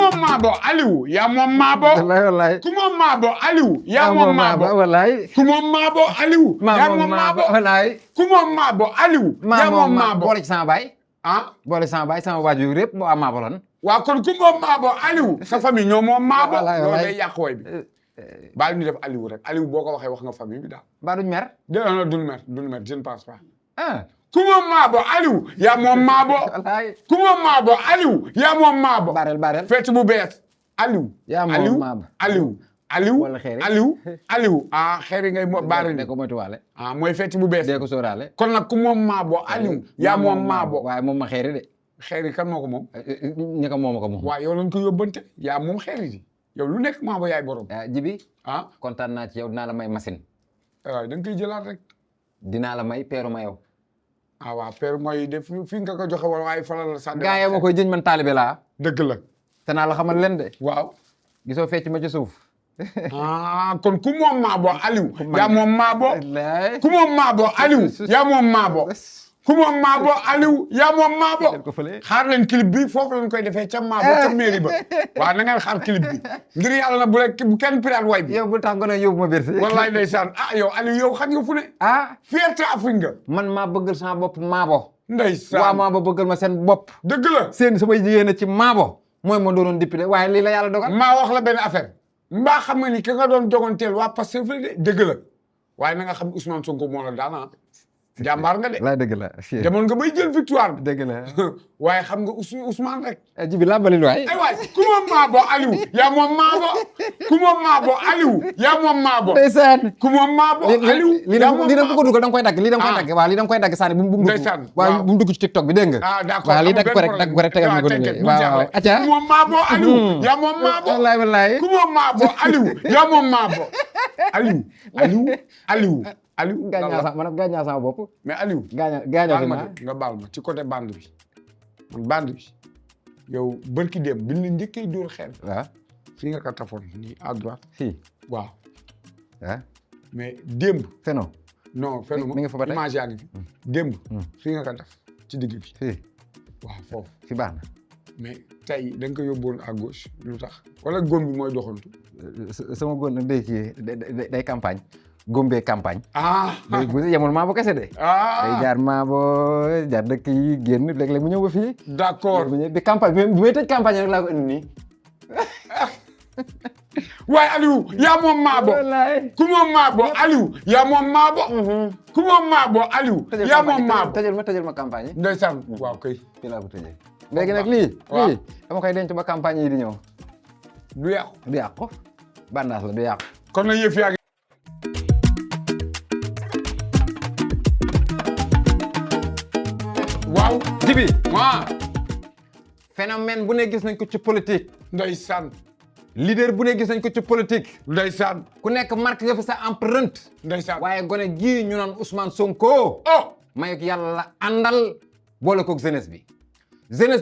moom maabo Aliou yaa moom maabo wallaay ku moom maabo Aliou yaa moom maabo wallaay ku moom maabo Aliou yaa moom maabo wallaay ku moom maabo Aliou yaa moom maabo boole ci sama baay ah boole sama baay sama waajur yëpp boo am maabo lan waaw kon ku moom maabo Aliou sa famille ñoo moom maabo wallaay loolu day yàq way bi baal ñu def Aliou rek Aliou boo ko waxee wax nga famille bi daal mbaa duñ mer duñ mer je ne pense pas ah ku moom maabo Aliou yaa moom maabo wallaay ku moom maabo Aliou yaa moom maabo bareel fecc bu bees Aliou yaa moom maabo Aliou wala xeeri Aliou ah xeeri ngay baari de ko moytuwaale ah mooy fecc bu bees dee ko sóoraale kon nag ku moom maabo Aliou yaa moom maabo waaye moom ma xeeri de xeeri kan moo ko moom ñi ko moom ko moom waaw yow lañ ko yóbbante yaa moom xeeri di yow lu nekk maabo yaay borom jibi ah kontaan naa ci yow dinaa la may machine waaw da nga koy jëlaat rek dinaa la may peeru ma yow ah waaw père mooy def fi nga ko joxe wala waaye falal la sànni gaa yow ma koy jëñ man taalibe laa dëgg la te naa la xamal leen de waaw gisoo fecc ma ci suuf kon ku moom maabo Aliou yaa moom maabo ku moom maabo Aliou yaa moom maabo ku moom maabo Aliou yaa moom maabo xaar leen clip bi foofu lañ koy defee ca maabo ca mairie ba waaw na ngeen xaar clip bi ngir yàlla na bu kenn pirate way bi yow bu tax nga ne yóbbu ma Bercy wallaay ndeysaan yow Aliou yow xam nga fu ne fierté Afrique nga man maa bëggal sama bopp maabo ndeysaan waa maabo bëggal ma seen bopp dëgg la seen samay jigéen a ci maabo mooy ma doonoon député waaye lii la yàlla dogal maa wax la benn affaire mbaa xam nga ni ki nga doon joganteel waa Pastef la de dëgg la waaye na nga xam Ousmane Sonko moo la daana jàmbaar nga de laa dëgg la demoon nga bay jël victoire bi dëgg la waaye xam nga Ousmane rek jibi laa balil waay ay waay ku moom maabo Aliou yaa moom maabo ku moom maabo Aliou yaa moom maabo ndeysaan ku moom maabo Aliou lii da nga ko dugal da nga koy dagg lii da nga koy dagg waaw lii da nga koy dagg sànni bu mu dugg waaw bu mu dugg ci TikTok bi dégg nga d'accord waaw lii dagg ko rek tegal ma ko nii waaw acca ku moom maabo Aliou yaa moom maabo wallaay wallaay ku moom maabo Aliou yaa moom maabo Aliou gaañaa sama bopp mais Aliou gaañaa ma nga baal ma ci côté bande bi man bande bi yow bërki dem bi ñu njëkkee dóor xeer waaw fii nga ko tafoon nii à droite fii waaw mais démb feno non feno mi ngi fa ba tey image yaa ngi fi démb fii nga ko def ci digg bi fii waaw foofu fi baax na mais tey da nga ko yóbboon à gauche lu tax wala góom bi mooy doxantu sama góor nag day kii day campagne góombee campagne day bu yemul maa bo kese de day jaar maa bo jaar dëkk yi génn léeg-léeg mu ñëw ba fii d'accord bi campagne bi may tëj campagne rek laa ko indi nii waaye Aliou yaa moom maabo ku moom maabo Aliou yaa moom maabo ku moom maabo Aliou yaa moom maabo tëjal ma campagne yi ndeysaan waaw kay fii laa ko tëjee léegi nag lii dama koy denc ba campagne yi di ñëw du yàqu bandaas la du yàqu kon na yëf yaa waaw jibi waaw phénomène bu ne gis nañ ko ci politique ndeysaan leader bu ne gis nañ ko ci politique ndeysaan ku nekk marque nga fi sa empreinte ndeysaan waaye gone gii ñu naan Ousmane Sonko mayuk yàlla la àndal boole koog jeunesse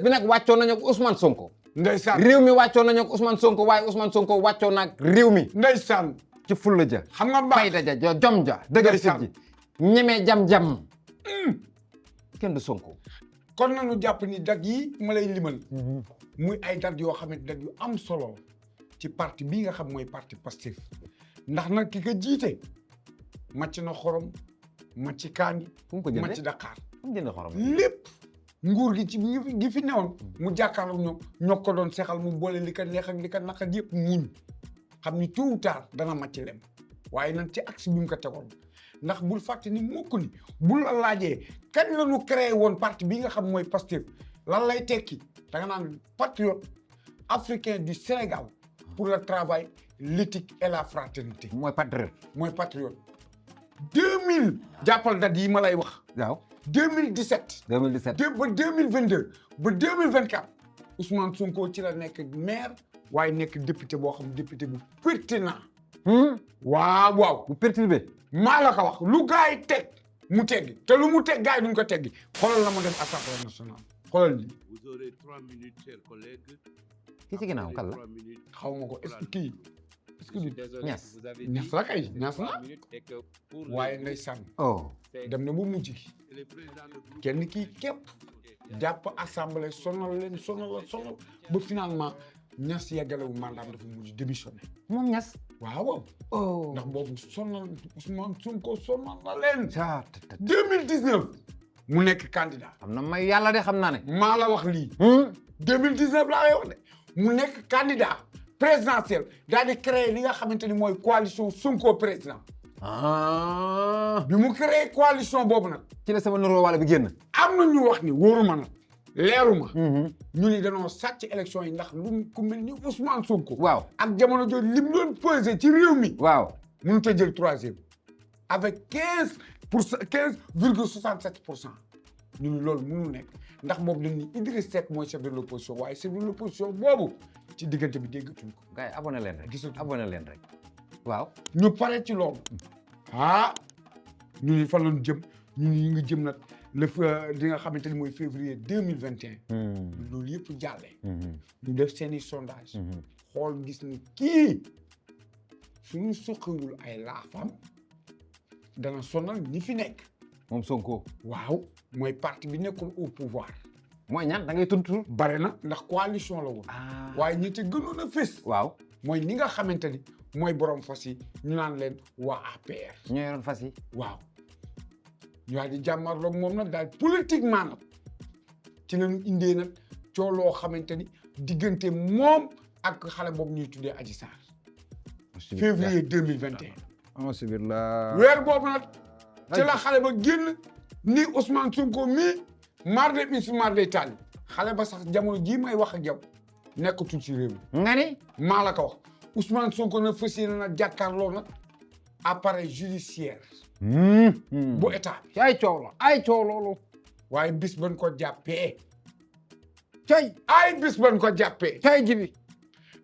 bi nag wàccoon nañu ak Ousmane Sonko ndeysaan réew mi wàccoon nañu ak Ousmane Sonko waaye Ousmane Sonko wàccoon nag réew mi ndeysaan ci fulla ja xam nga mbaa fayda ja jom ja dëgër fit ji ñemee jam-jam kenn du Sonko kon nañu jàpp ni dat yi ma lay limal muy ay dat yoo xam ne dat yu am solo ci parti bii nga xam mooy parti Pastef ndax nag ki ko jiite màcc na xorom màcc kaani fu mu ko jëndee màcc Dakar fu mu jëndee xorom lépp nguur gi ci gi fi newoon mu jàkkaarloo ñoom ñoo ko doon sexal mu boole li ka neex ak li ka naqar yëpp muñ xam ni tôt ou tard dana màcc lem waaye nag ci axe bi mu ko tegoon ndax bul fàtte ni mukk ni bul la laajee kañ la ñu créé woon parti bi nga xam mooy Pastef lan lay tekki da nga naan patriote africain du Sénégal pour le travail l'éthique et la fraternité. mooy patriote. 2000 jàppal date yi ma lay wax. waaw 2017. 2017 ba 2022 ba 2024 Ousmane Sonko ci la nekk maire waaye nekk député boo xam député bu pertinent. waaw. bu perturbé. maa la ko wax lu gars yi teg mu teggi te lu mu teg gars yi duñ ko teggi xoolal la mu def Assemblée nationale xoolal lii. Vous aurez 3 minutes, chers collègues. kii ci ginnaaw kan la. xaw ma ko est-ce que kii est-ce que du Niass. Niass la kay Niass la waaye ndeysaan oh. dem na ba mujj gi kenn kii képp jàpp assemblée sonal leen sonal ba finalement Niass yeggalewu mandaam dafa mujj démissionné. moom Niass. waaw. oh ndax boobu sonal Ousmane Sonko sonal na leen. 2019. mu nekk candidat. xam na may yàlla de xam naa ne. maa la wax lii. 2019 laa lay wax de mu nekk candidat présidentiel daal di créer li nga xamante ni mooy coalition Sonko président. bi mu créé coalition boobu nag. ci la sama nuroo wala bi génn. am na ñu wax ni wóoruma nag leeruma. ñu ni dañoo sàcc élection yi ndax lu ku mel ni Ousmane Sonko. waaw ak jamono jooju lim doon pesé ci réew mi. waaw mënut a jël 3e avec 15,67%. ñu ni loolu mënul nekk ndax boobu dañ ni Idriss Seck mooy chef de l' opposition waaye chef de l' opposition boobu ci diggante bi déggatuñ ko. gars yi abonné leen rek. gisatuñ abonné leen rek. waaw. ñu pare ci loolu. ñu ni fan la ñu jëm ñu ngi jëm nag li nga xamante ni mooy février 2021. loolu yëpp jàllee. ñu def seeni sondage. xool gis ni kii suñu suqiwul ay laafam dana sonal ñi fi nekk. moom Sonko. waaw mooy parti bi nekkoon au pouvoir. mooy ñaan da ngay tudd. bare na ndax coalition la woon. waaye ñi ci gënoon a fës. waaw mooy ñi nga xamante ni mooy borom fas yi ñu naan leen waa APR. ñoo yoroon fas yi. waaw ñu daal di jàmmarloog moom nag daal politiquement nag ci lañu indee nag coo loo xamante ni diggante moom ak xale boobu ñuy tuddee Adji Sarr. février 2021. alhamdulilah. weer boobu nag ci la xale ba génn ni Ousmane Sonko mii marde bi si marde taali xale ba sax jamono jii may wax ak yow nekkatul ci réew mi. nga ni. maa la ko wax Ousmane Sonko na fas yéene na jàkkaarloo nag appareil judiciaire. bu état bi. ay coow la ay coow loolu. waaye bis ban ko jàppee. cay ay bis ban ko jàppee. cay jibi.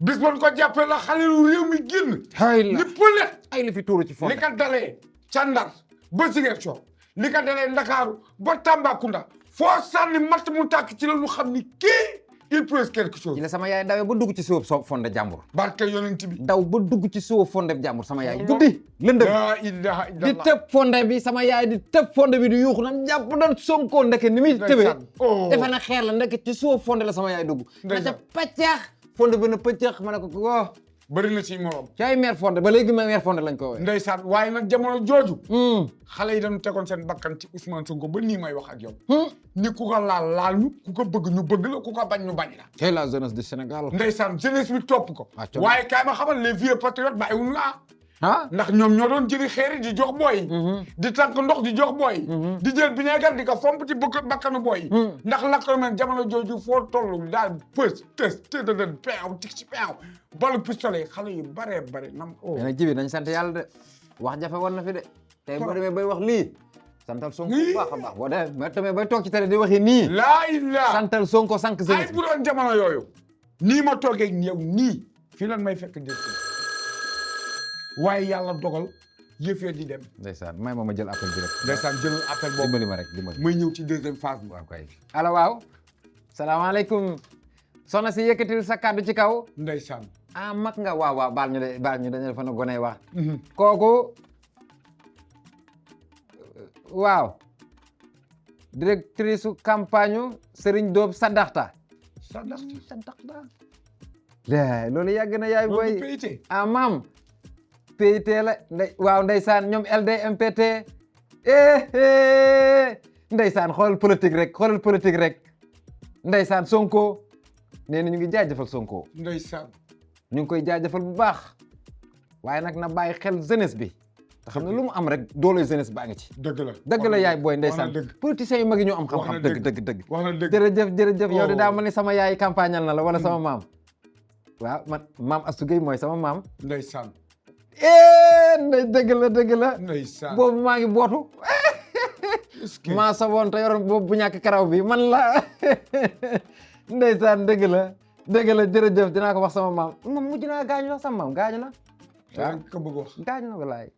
bis ban ko jàppee la xale lu réew mi génn. ay la ni pële. ay li fi tuuru ci fond. li ka dalee ca Ndar ba Ziguinchor li ka dalee Ndakaaru ba Tambacounda foo sànni matt mu tàkk ci la ñu xam ni kii il prouve quelque chose. ci la sama yaay dawee ba dugg ci suuf fonde jàmbur. barke yonent bi. daw ba dugg ci suuf fonde jàmbur sama yaay. guddi lëndëm laa ilaha illallah di tëb fonde bi sama yaay di tëb fonde bi di yuuxu nan jàpp doon Sonko ndeke ni muy tëbee. defe na xeer la ndeke ci suuf fonde la sama yaay dugg. na ca pàccaax fonde bi na pëccaax ma ne ko oh. bëri na ci morom. ci ay maire fonde ba léegi maire fonde lañ ko woowee. ndeysaan waaye nag jamono jooju. xale yi dañu tegoon seen bakkan ci Ousmane Sonko ba nii may wax ak yow. ni ku ko laal ñu ku ko bëgg ñu bëgg la ku ko bañ ñu bañ la. c'est la jeunesse du Sénégal. ndeysaan jeunesse bi topp ko. waaye kaay ma xamal les vieux patriotes bàyyiwuñu la ndax ñoom ñoo doon jëli xeeri di jox booy. di tànk ndox di jox booy. di jël vinaigre di ko fomp ci bakkanu booy. ndax lakk men jamono jooju foo toll daal pës tës tëddëdën peew tig ci peew balu pistolet xale yu bare nam mais nag jibi nañ sant yàlla de wax jafe war na fi de tey boo demee bay wax lii santal Sonko bu baax a baax boo demee ba tamit bay toog ci télé di waxee nii laa illah santal Sonko sànq ay bu doon jamono yooyu nii ma toogee yow nii fii lan may fekk jël waaye yàlla dogal yëf ya di dem. ndeysaan may ma jël appel bi rek. ndeysaan jëlal appel boobu dimbali ma rek dimbali. may ñëw ci deuxième phase bi. waaw kay allo waaw. salaamaaleykum. soxna si yëkkatil sa kàddu ci kaw. ndeysaan. ah mag nga waaw baal ñu dañu defa na gone wax. kooku waaw. directrice su campagne Serigne Doob Sadaxta. Sadaxta. loolu yàgg na yaay booy. loolu PIT. ah maam. PIT la waaw ndeysaan ñoom LDMPT. ndeysaan xoolal politique rek. ndeysaan Sonko. nee na ñu ngi jaajëfal Sonko. ndeysaan. ñu ngi koy jaajëfal bu baax. waaye nag na bàyyi xel jeunesse bi. te xam ne lu mu am rek doole jeunesse baa ngi ci. dëgg la yaay booy ndeysaan. politiciens yu mag yi ñoo am xam-xam dëgg. wax na dëgg jërëjëf yow de daa mel ni sama yaay campagnal na la wala sama maam. waaw man maam Astou Gueye mooy sama maam. ndeysaan. dëgg la. ndeysaan boobu maa ngi bootu. maa saboon te yoroon boobu bu ñàkk karaw bi man la. ndeysaan dëgg la jërëjëf dinaa ko wax sama maam moom mujj naa gaañu sax sama maam gaañu na. waaw ko bëgg wax. gaañu na walaay.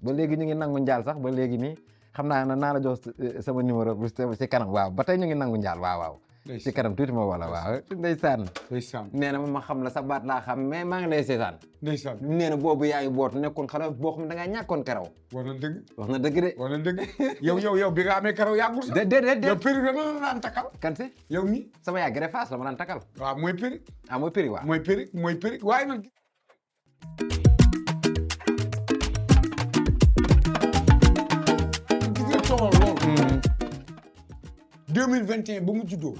ba léegi ñu ngi nangu njaal sax ba léegi nii xam naa la jox sama numéro bu ci kanam waaw ba tey ñu ngi nangu njaal waaw. ci kanam tuuti ma wala waaw ndeysaan ndeysaan nee na ma xam la sa baat laa xam mais maa ngi lay seetaan ndeysaan nee na boobu yaa ngi boot nekkoon xale boo xam ne da ngaa ñàkkoon karaw war na dëgg wax na dëgg de war na dëgg yow bi nga amee karaw yàggul sax déedéet yow périg rek la daan takkal kan si yow nii sama yaa gën a faas la ma daan takkal waaw mooy périg ah mooy péri waaw mooy périg waaye nag gis nga toxal loolu 2021 ba mu juddoo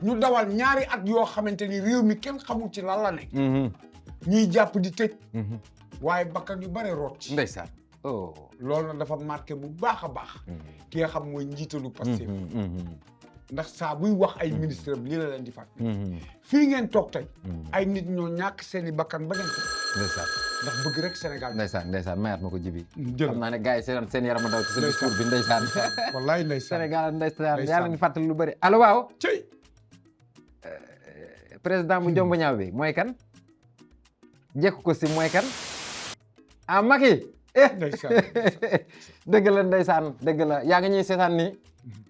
ñu dawal ñaari at yoo xamante ni réew mi kenn xamul ci lan la nekk ñuy jàpp di tëj waaye bakkan yu bare root ci ndeysaan oh loolu nag dafa marqué bu baax a baax ki nga xam mooy njiitalu Pastef ndax saa buy wax ay ministre am lii la leen di fàtt fii ngeen toog tey ay nit ñoo ñàkk seen i bakkan ba ngeen ko ndeysaan ndax bëgg rek Sénégal ndeysaan mayaat ma ko jibi jël xam naa ne gars yi seen yaram a daw ci sa discours bi ndeysaan wallaay ndeysaan Sénégal ndeysaan yàlla ngi fàttali lu bëri allo waaw cey président bu jomb ñaaw bi mooy kan jekku ko si mooy kan ah Macky ndeysaan dëgg la ndeysaan dëgg la yaa ngi ñuy seetaan nii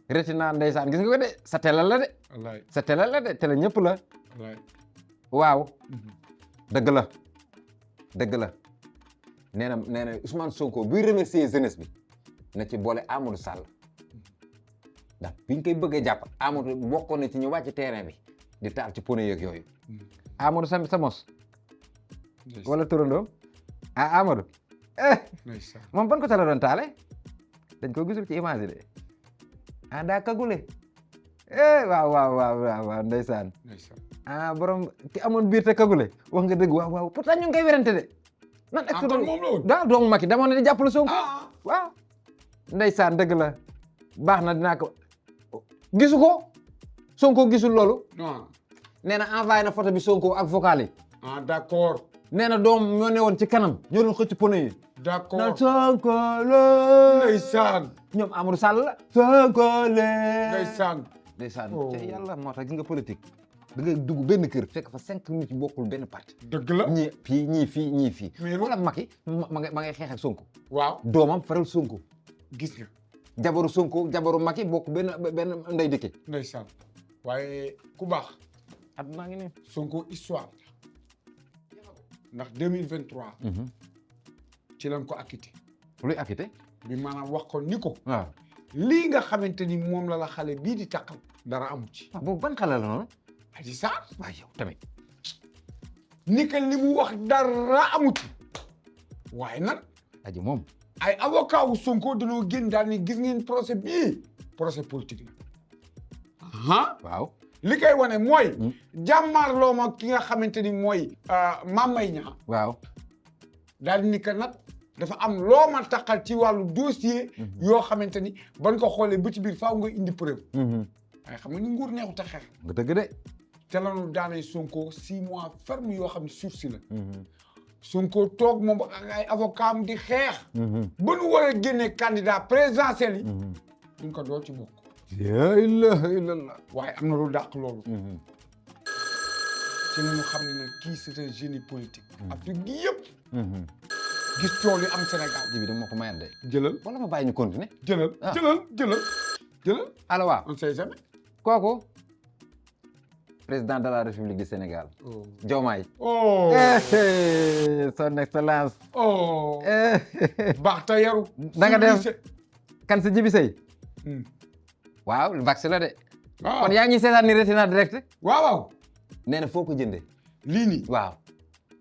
retina ndeysaan gis nga ko de sa télé la de wallaay sa télé la de télé ñëpp la wallaay waaw dëgg la dëgg la nee na Ousmane Sonko buy remercier jeunesse bi na ci boole Amadou Sall ndax biñ koy bëgg a jàpp Amadou bokkoon na ci ñu wàcc terrain bi di taal ci pono yeeg yooyu Amadou sa mos wala turandoo ah Amadou ndeysaan moom ban ko tala doon taale dañ ko gisul ci image yi de ah daa kagule waaw ndeysaan ndeysaan ah borom ki amoon biir te kagule wax nga dëgg waaw pourtant ñu ngi koy werante de nan est-ce que moom la woon daa doomu Macky dama ne di jàppale Sonko ah waaw ndeysaan dëgg la baax na dinaa ko gisu ko Sonko gisul loolu non nee na envoyé na photo bi Sonko ak vocal yi ah d'accord nee na doom ñoo ne woon ci kanam ñoo doon xëcc pono yi na d'accord Sonko la ndeysaan ñoom Amadou Sall la Sonko la ndeysaan ndeysaan Oh. te yàlla moo tax gis nga politique da ngay dugg benn kër fekk fa 5 nit yu bokkul benn parti dëgg la ñii fii ñii fii ñii fii mais wala Macky ma ngay xeex ak Sonko waaw doomam faral Sonko gis nga jabaru Sonko jabaru Macky bokk benn ndey dëkke ndeysaan waaye ku baax addunaa ngi nii Sonko histoire ndax 2023 ci lañ ko acquitté luy acquitté bi maanaam wax ko ni ko waaw lii nga xamante ni moom la xale bii di takkal dara amu ci waaw boobu ban xale la noonu Adji Sarr waaw yow tamit ni que li mu wax dara amu ci waaye nag aji moom ay avocat wu Sonko dañoo génn daal ni gis ngeen procès bii procès politique la waaw li koy wane mooy jàmmaarloo ma ki nga xamante ni mooy Mame Mbaye Niang waaw daal ni que nag dafa am loo ma takkal ci wàllu dossier yoo xamante ni ban ko xoolee ba ci biir faaw nga indi preuve waaye xam nga ni nguur neexut a xeex nga dëgg de te lanu daanee Sonko 6 mois ferme yoo xam ne sursis la Sonko toog moom ak ay avocat am di xeex ba nu war a génnee candidat présidentiel yi duñ ko doo ci bokk la ilaha illallah waaye am na lu dàq loolu ci la ñu xam ne nag kii c'est un génie politique Afrique gi yëpp gis coow li am Sénégal ji bi da ma ko mayal de jëlal wala ma bàyyi ñu continuer jëlal Ah. jëlal allo waaw on sait jamais kooku président de la République du Sénégal Diomaye oh son excellence oh baax ta yaru da nga def kan si Jibi Sey Hmm. waaw vax la de waaw kon yaa ngi seetaan ni Retina direct waaw nee na foo ko jëndee lii nii waaw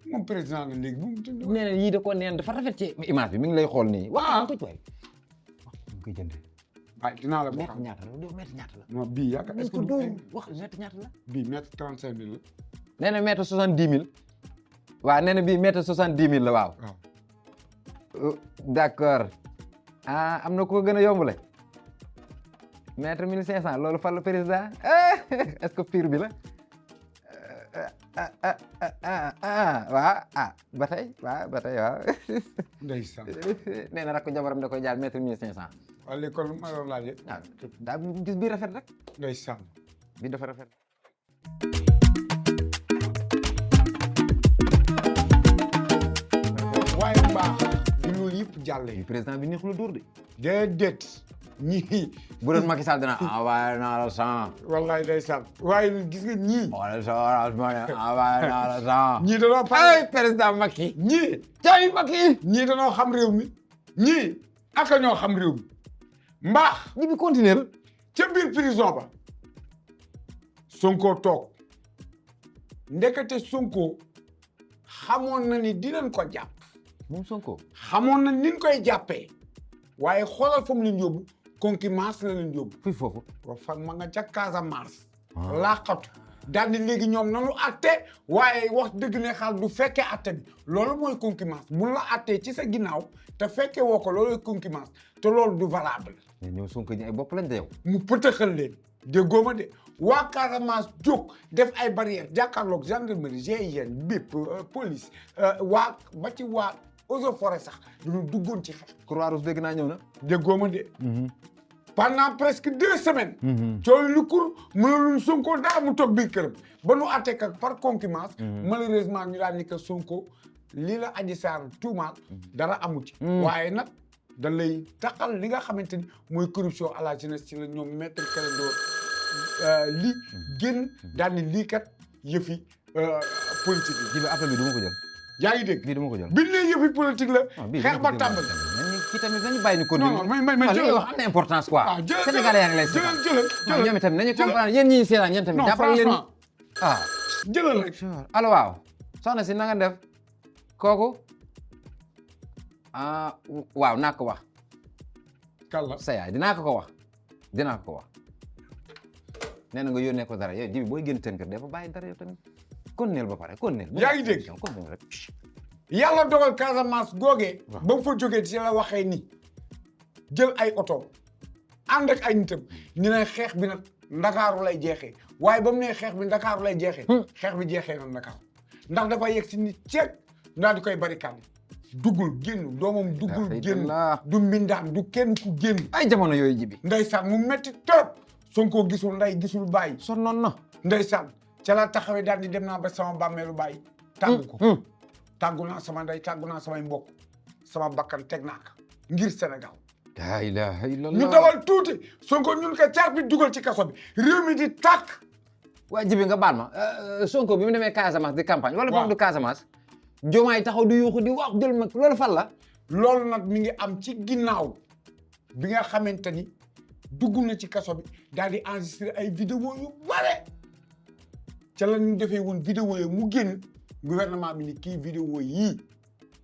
moom président la léegi bu mu tudd nee na yii da ko neen dafa rafet ci image bi mi ngi lay xool nii waaw ko waay mu koy jëndee waaye dinaa la ko mètre xam ñaata la doo mètre ñaata la non bii yaakaar est-ce que ko du doo wax mètre ñaata la bii mètre 35 000 la nee na mètre 70 000 waaw nee na bii mètre 70 000 la waaw waaw d'accord ah am na ko gën a yombule mètre 1500 loolu fan la président est-ce que pire bi la waaw ba tey waaw ndeysaan nee na rakk jabaram da koy jaal mètre 1500 waaw léegi kon lu ma doon laajee waaw daa gis bii rafet rek ndeysaan bii dafa rafet waaye mbaax bi loolu yëpp jàllee président bi neexul a dóor de déedéet ñii bu doon Macky Sall dina envoyé naa la 100 wallaay day sal waaye gis nga ñii wala sa Orange Money envoyé naa la 100 ñii danoo ay pare président Macky ñii jaay Macky ñii danoo xam réew mi ñii aka ñoo xam réew mi mbaax ñi bi continuer ca biir prison ba Sonko toog ndekete Sonko xamoon na ni dinañ ko jàpp moom Sonko xamoon na niñ koy jàppee waaye xoolal fa mu leen yóbbu contumace la leen yóbbu fuy foofu wa fa ma nga ca Casamance laqatu daal di léegi ñoom nanu atte waaye wax dëgg ne xaal du fekkee atte bi loolu mooy contumace mun la attee ci sa ginnaaw te fekkee woo ko loolu contumace te loolu du valable mais ñoom Sonko ñi ay bopp lañ de yow mu pëtëxal leen déggoo ma de waa Casamance jóg def ay barrières jàkkaarloog gendarmerie GIGN bépp police waa ba ci waa eaux et forêt sax dañu duggoon ci xeex Croix-Rouge dégg naa ñëw na déggoo ma de pendant presque 2 semaines coow lu kur mënaluñ Sonko daa mu toog biir këram ba nu atte ka par contumace malheureusement ñu daan ni que Sonko lii la Adji Sarr tuumaal dara amu ci waaye nag da lay taxal li nga xamante ni mooy corruption à la jeunesse ci la ñoom maître Clédor lii génn daal ni lii kat yëfi politique yi ji bi appel bi du ma ko jël yaa ngi dégg bii du ma ko jël biñ ne yëfi politique la xeex ba tàmbali kii tamit nañu bàyyi ni ko non non may li ngay wax am na importance quoi ah jëlal Sénégalais yaa ngi lay jëlal ñoom itam nañu comprendre yéen ñii seetaan yéen tamit non jàppale leen franchement ah jëlal rek allo waaw soxna si na nga def kooku ah waaw naa ko wax kàlla sa yaay dinaa ko wax dinaa ko wax nee na nga yónnee ko dara yow jibi booy génn seen kër dafa bàyyi dara yow tamit kon neel ba pare kon neel yaa ngi dégg kon neel rek yàlla dogal Casamance googee ba mu fa jógee ci la waxee ni jël ay oto ànd ak ay nitam ñu ne xeex bi nag ndakaaru lay jeexee waaye ba mu ne xeex bi ndakaaru lay jeexee xeex bi jeexee na ndakaaru ndax dafa yegg si ni ceeb daal di koy barricade duggul génn doomam duggul génn du mbindaan du kenn ku génn ay jamono yooyu jibi ndeysaan mu metti trop Sonko gisul nday gisul bàyyi sonnoon na ndeysaan ca la taxawee daal di dem naa ba sama bàmmeelu bàyyi tàggu ko tàggu naa sama ndey tàggu naa samay mbokk sama bakkan teg naa ko ngir Sénégal la ilaha illallah ñu dawal tuuti Sonko ñun ko caar bi dugal ci kaso bi réew mi di tàkk waa jibi nga baal ma Sonko bi mu demee Casamance di campagne wala foofu du Casamance Diomaye taxaw di yuuxu di wax jël mag loolu fan la loolu nag mi ngi am ci ginnaaw bi nga xamante ni dugg na ci kaso bi daal di enregistré ay vidéo yu bare ca la ñu defee woon vidéo yi mu génn gouvernement bi ni kii vidéo yii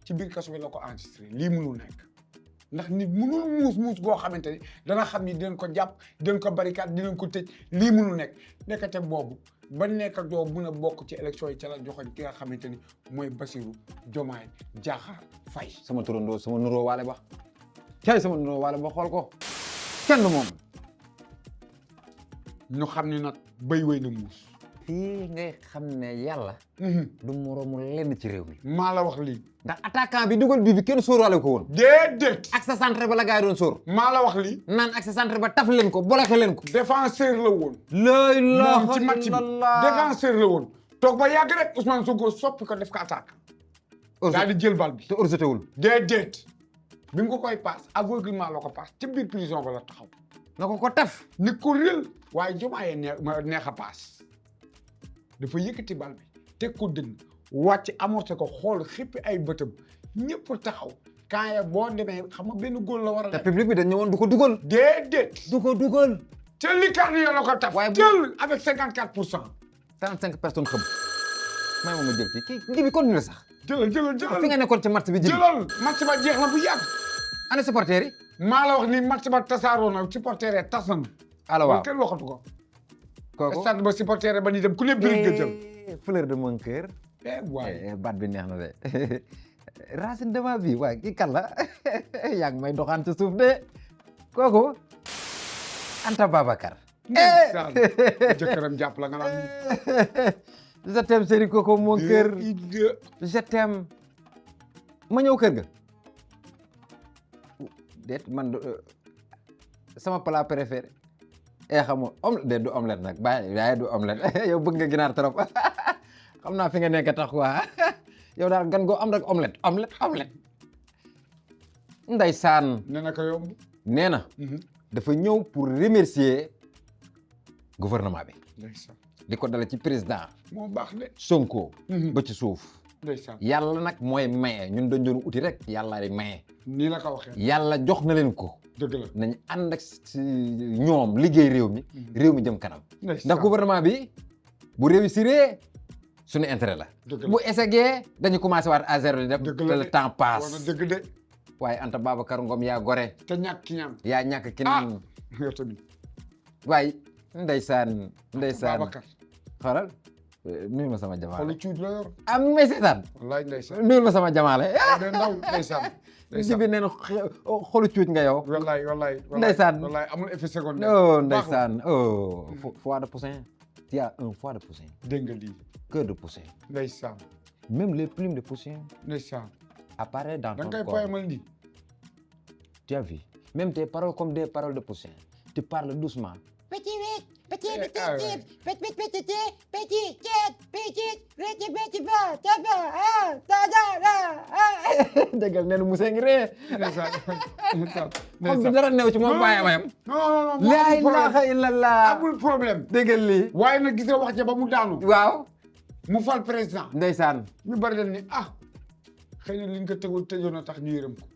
ci biir kaso bi la ko enregistré lii mënul nekk ndax nit mënul muus goo xamante ni dana xam ni dinañ ko jàpp dinañ ko barricade dinañ ko tëj lii mënul nekk nekkate boobu ba nekk doo mën a bokk ci élection yi ca la joxoñ ki nga xamante ni mooy Bassirou Diomaye Diakhar Faye sama turandoo sama nuroo waale ba cay sama nuroo waale ba xool ko kenn moom ñu xam ni nag béy wéy na muus fii ngay xam ne yàlla du moroomu lenn ci réew mi maa la wax lii ndax attaquant bi dugal bii bi kenn sóoraale ko woon déedéet ak sa centre ba la gars yi doon sóor maa la wax lii naan ak sa centre ba taf leen ko bloqué leen ko défenseur la woon la ilaha moom ci match bi illallah défenseur la woon toog ba yàgg rek Ousmane Sonko soppi ko def ko attaque daal di jël bal bi te orzetewul déedéet bi nga ko koy paas aveuglement la ko paas ci biir prison ba la taxaw na ko taf ni ko réel waaye Diomaye neex a paas dafa yëkkati bal bi teg ko dënn wàcc amorcé ko xool xippi ay bëtam ñëpp taxaw kaaya boo demee xam nga benn góol la war a te def public bi dañ ñëwoon du ko dugal déedéet du ko dugal te li Cardio la ko taf waaye bu- jël avec 54% 35 personnes xam may ma jël ci kii ngi bi continuer sax jëlal fi nga nekkoon ci match bi jibi jëlal match ba jeex na bu yàgg ana supporters yi maa la wax ni match ba tasaaroo na supporter yi tas nañu alors waaw kenn waxatu ko kooku stade ba supporter ba ni dem ku ne birig nga jël fleur de mon cœur waaye baat bi neex na de racine de ma vie waaye kii kan la yaa ngi may doxaan ci suuf de kooku Anta Babacar ndeysaan jëkkëram jàpp la nga naan je t'aime chéri kooku mon cœur je t'aime ma ñëw kër ga déet man sama plat préféré xamoo omelette du omelette nag bàyyi du omelette yow bëgg nga ginaar trop xam naa fi nga nekk tax quoi yow daal gan goo am rek omelette ndeysaan nee na ko yomb nee na dafa ñëw pour remercier gouvernement bi ndeysaan li ko dale ci président moo baax de Sonko ba ci suuf ndeysaan yàlla nag mooy maye ñun dañ doon uti rek yàlla di maye nii la ko waxee yàlla jox na leen ko dëgg la nañ ànd ak si ñoom liggéey réew mi jëm kanam ndax gouvernement bi bu réussiree suñu intérêt la dëgg la bu échecgee dañu commencé waat à zéro di def dëgg te la le temps passe war na dëgg de waaye Anta Babacar Ngom yaa gore te ñàkk ki ñaan yaa ñàkk ki naan yow tamit waaye ndeysaan Babacar xoolal nuyu ma sama jamaale xolu cuut la yor am may seetaan wallaay ndeysaan nuyu ma sama jamaale de ndaw ndeysaan jibi neen xolu cuuj nga yow wallaay ndeysaan wallaay amul effet secondaire oh ndeysaan oh foie de poussin tu as un foie de poussin dégg nga lii cœur de poussin ndeysaan même les plumes de poussin ndeysaan apparaissent dans da ton nga koy corps poyemal lii tu as vu même tes paroles comme des paroles de poussin tu parles doucement Petit vite, petit Eh, petit ah ouais. type, petit petit petit, petit jet, petit ba, taba, déggal nee na Moussa ngi ree ndeysaan xam bi dara new ci moom bàyyi mayam non laa ilaaha illallah amul problème déggal lii waaye nag gis nga wax ja ba mu daanu waaw mu fal président ndeysaan ñu bari dañ ni xëy na liñ ko tëjoon a tax ñu yërëm ko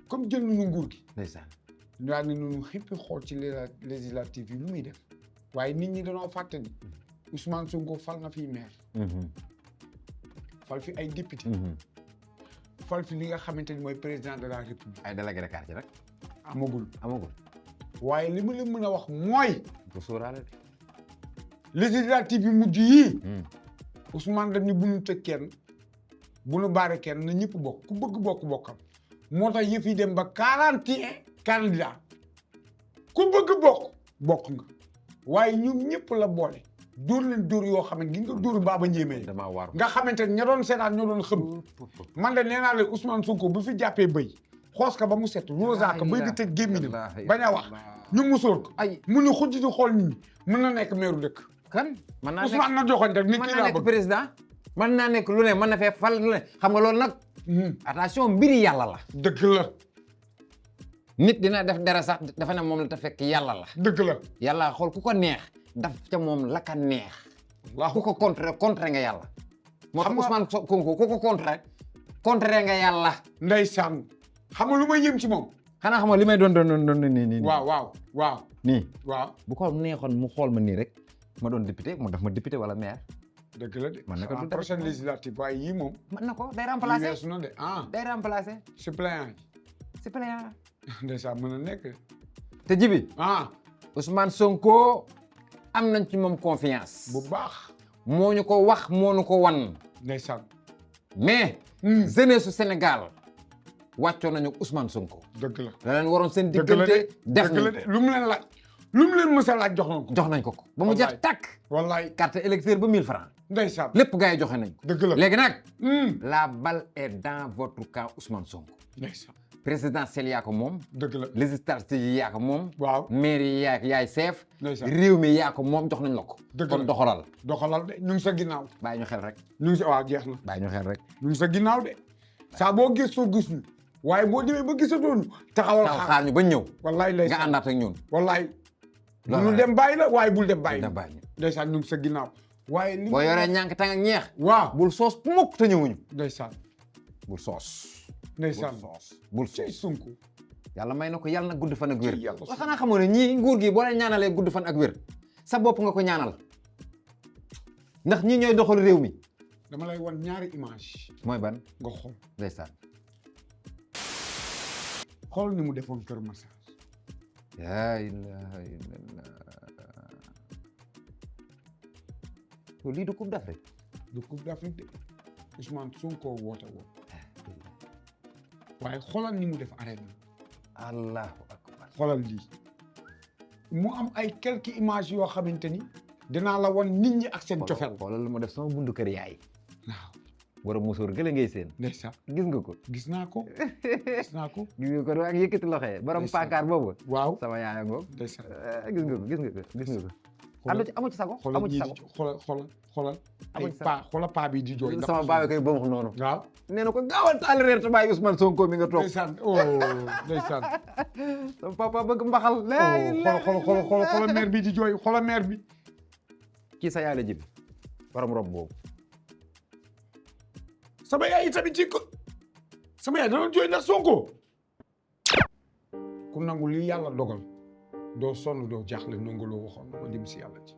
comme jël nañu nguur gi ndeysaan ñu daal ne nunu xippi xool ci législative yi lu muy def waaye nit ñi dañoo fàtte ni Ousmane Sonko fal na fi maire fal fi ay député fal fi li nga xamante ni mooy président de la république ay délégué de quartier rek amagul waaye li ma la mën a wax mooy bu sóoraale législative yi mujj yii Ousmane daf ni bu ñu tëj kenn bu ñu baare kenn na ñëpp bokk ku bëgg bokkam moo tax yëf yi dem ba 41 candidat ku bëgg bokk nga waaye ñoom ñëpp la boole dóor leen dóor yoo xam ne gi nga dóor baaba njéemee damaa waaru nga xamante ne ña doon seetaan ñoo doon xëm man de nee naa leen Ousmane Sonko bu fi jàppee bëy xoos ka ba mu set rosa ka bëy di tëj gémmiñam bañ a wax ñu musóor ko ay mu ñu xujj di xool nit ñi mën na nekk meeru dëkk kan mën naa Ousmane na joxoñ rek nit mën ki naa laa nekk bëgg président mën naa nekk lu ne mën na fee fal lu ne xam nga loolu nag attention mbiri yàlla la dëgg la nit dina def dara sax dafa ne moom la te fekk yàlla la dëgg la yàlla xool ku ko neex daf ca moom la ka neex ku ko contre nga yàlla moo tax Ousmane Sonko ku ko contre nga yàlla ndeysaan xam nga lu may yëm ci moom xanaa xam nga li may doon nii waaw nii waaw bu ko neexoon mu xool ma nii rek ma doon député mu def ma député wala maire dëgg la de man naka du prochaine législative waaye yii moom mën na ko day yii remplacer weesu na de day remplacer suppléant yi suppléant ndeysaan mën na nekk te jibi Ousmane Sonko am nañ ci moom confiance bu baax moo ñu ko wax moo ñu ko wan ndeysaan mais jeunesse su Sénégal wàccoon nañu Ousmane Sonko dëgg la da leen waroon seen dëgg la diggante de def dëgg la de lu mu leen laaj lu mu leen mës a laaj jox nañ ko ba mu jeex tàkk wallaay carte électeur ba 1000 francs ndeysaan lépp gars yi joxe nañ ko dëgg la léegi nag la balle est dans votre camp Ousmane Sonko ndeysaan présidentielle yaa ko moom dëgg la législative yi yaa ko moom waaw maire yi yaay chef ndeysaan réew mi yaa ko moom jox nañ la ko dëgg la kon doxalal de ñu ngi sa ginnaaw bàyyi ñu xel rek ñu ngi sa waaw jeex na bàyyi ñu xel rek ñu ngi sa ginnaaw de saa boo gëstoo gis ñu waaye boo demee ba gisatoo ñu taxawal xaar ñu ba ñëw wallaay ndeysaan nga àndaat ak ñun wallaay bul dem bàyyi la waaye bul dem bàyyi da bàyyi ñu ndeysaan ñu ngi sa ginnaaw waaye li boo yoree ñànk tàng ak ñeex waaw bul soos mukk te ñëwuñu ndeysaan bul soos ndeysaan bul cey soos Sonko yàlla may na ko yàlla na gudd fan ak wér Ci yàlla. wax xanaa xamoo ne ñii nguur gi boo leen ñaanalee gudd fan ak wér sa bopp nga ko ñaanal ndax ñii ñooy doxal réew mi dama lay wan ñaari image mooy ban nga xool ndeysaan xool ni mu defoon Kër Massar laa ilaha illallah loolu lii du coupe d'Afrique du Coupe d'Afrique de Ousmane Sonko woote woon waaye xoolal ni mu def arène allahu akbar xoolal lii mu am ay quelques images yoo xamante ni dinaa la wan nit ñi ak seen cofeel xoolal lu ma def sama bundu kër yaay waaw war a musóor gële ngay seen ndeysaan gis nga ko gis naa ko gis naa ko gis nga ko ak yëkkati loxo yi borom Ndeysaan. paakaar boobu waaw sama yaaya ngoog ndeysaan gis nga ko gis nga ko gis nga ko amu ci sago xoolal amu ci ñii sago di xoolal ay Amuñ sago. paa xoolal paa bi di jooy ndax sama baay koy ba wax noonu waaw nee na ko gaawal taal reer te bàyyi Ousmane Sonko mi nga toog ndeysaan ndeysaan sama papa bëgg mbaxal xoolal mère bi di jooy xoolal mère bi kii sa yaay la jibi borom rob boobu sama yaay tamit ci ko sama yaay dana jooy ndax Sonko ku nangu li yàlla dogal doo sonn doo jaaxle nangu loo waxoon na ko jëm si yàlla ci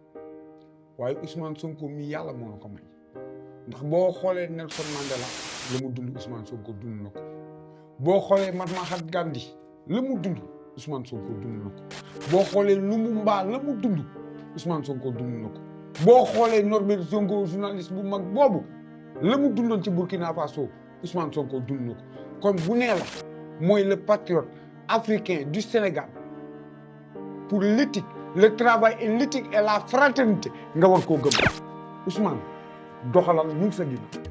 waaye Ousmane Sonko mi yàlla moo na ko may ndax boo xoolee Nelson Mandela la mu dund Ousmane Sonko dund na ko boo xoolee Mahatma Gandhi la mu dund Ousmane Sonko dund na ko boo xoolee Lumumba la mu dund Ousmane Sonko dund na ko boo xoolee Norbert Zongo journaliste bu mag boobu la mu dundoon ci Burkina Faso Ousmane Sonko dund na ko kon bu nee la mooy le patriote africain du Sénégal pour l'éthique le travail et l'éthique et la fraternité nga war koo gëm Ousmane doxalal ñu ngi sa ginnaaw